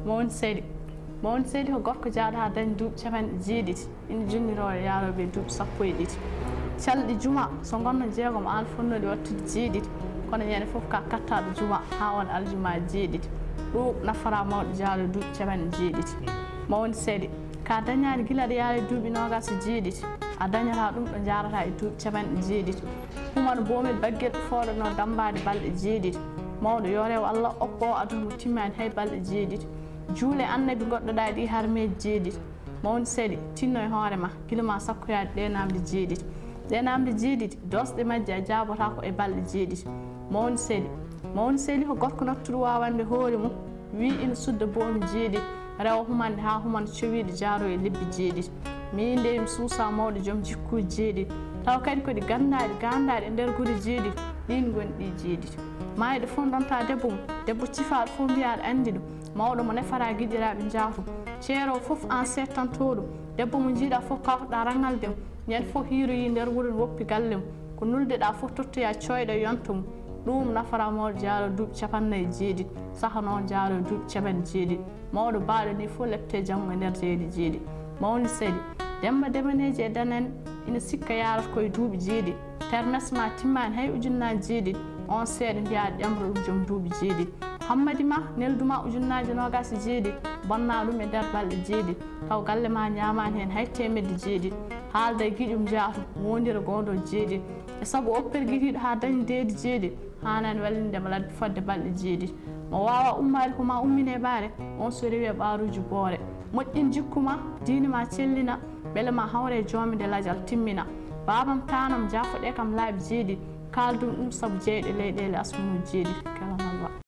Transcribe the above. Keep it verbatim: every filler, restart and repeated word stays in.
Mawni Seli. Mawni Seli ko gorko jaaɗo haa dañi duuɓi capanɗe jeeɗiɗi. Ina jonniroo e yaarooɓe duuɓi sappo e ɗiɗi. Calɗi juma, so ngonno jeegom, aan fotnooɗi waɗtude jeeɗiɗi. Kono ñande fof ka kattaaɗo juma haa won aljuma jeeɗiɗi. Ɗum nafoora mawɗo jaaɗo duuɓi capanɗe jeeɗiɗi. Mawni Seli. Ka dañaani gila aɗa yaaroo e duuɓi noogaas e jeeɗiɗi. A dañataa ɗum ɗo njaarataa e duuɓi capanɗe jeeɗiɗi. Human boomel baggel fooɗanoo dammbaade balɗe jeeɗiɗi. Mawɗo yo rew Allah okko o aduna mo timmaani hay balɗe jeeɗiɗi. Juule annabi ngoɗɗoɗaa e ɗi harmeeji jeeɗiɗi. Mawni Seli, tinno e hoore ma, gila ma sakkoyaade ɗee naamnde jeeɗiɗi. Ɗee naamnde jeeɗiɗi, doosɗe majje a jaabotaako e balɗe jeeɗiɗi. Mawni Seli. Mawni Seli ko gorko nattuɗo waawande hoore mum, wii ina sudda boomi jeeɗiɗi, rewa humande haa humana cowiiɗo jaaroo e lebbi jeeɗiɗi. Miin de mi suusaa mawɗo joom jikkuuji jeeɗiɗi, tawa kadi ko ɗi ganndaaɗi, ganndaaɗi e nder gure jeeɗiɗi, ɗiin ngoni ɗi jeeɗiɗi. Maayɗo fof ndontaa debbo mum, debbo cifaaɗo fof mbiyaa aɗa anndi ɗum, mawɗo mo nefata giɗiraaɓe njaatum. Ceeroowo fof aan seettantoo ɗum, debbo mo njiiɗaa fof kawtoɗaa raŋalde mum, ñande fof hiiroyii nder wuro ne woppi galle mum. Ko nuldeɗaa fof tottoyaa cooyɗo e yonto mum. Ɗum nafoora mawɗo jaaroo duuɓi capannayi e jeeɗiɗi, saha noon jaaroo duuɓi capanɗe jeeɗiɗi. Mawɗo baaɗo nii fof leptee janngo e nder jeeɗi jeeɗi. Mawni Seli. Demmba Demaneeji e Danane ina sikka yaarata ko e duuɓi jeeɗiɗi. Termes ma timmaani hay ujunnaaji jeeɗiɗi. On seeɗa mbiyaa aɗa ɗemra ɗum joom duuɓi jeeɗiɗi. Hammadi ma, neldu ma ujunnaaji noogaas e jeeɗiɗi. Bonnaa ɗum e nder balɗe jeeɗiɗi. Taw galle ma ñaamaani heen hay teemedde jeeɗiɗi. Haalda e giƴum njaatum, woondira goondoo jeeɗiɗi. E sabu o pergitiiɗo haa dañi deedi jeeɗiɗi, haanaani wallinde mo ladde fodde balɗe jeeɗiɗi. Mo waawaa ummaade ko ma ummine ɓaare, on so rewi e ɓaaruuji boore. Moƴƴin jikku ma, diine ma cellina, mbele ma hawre e joomde lajal timmina. Baabam taanam jaafoɗee kam laabi jeeɗiɗi, kaaldum ɗum sabu jeyɗe leyɗeele asmanuuji jeeɗiɗi. Kala ma.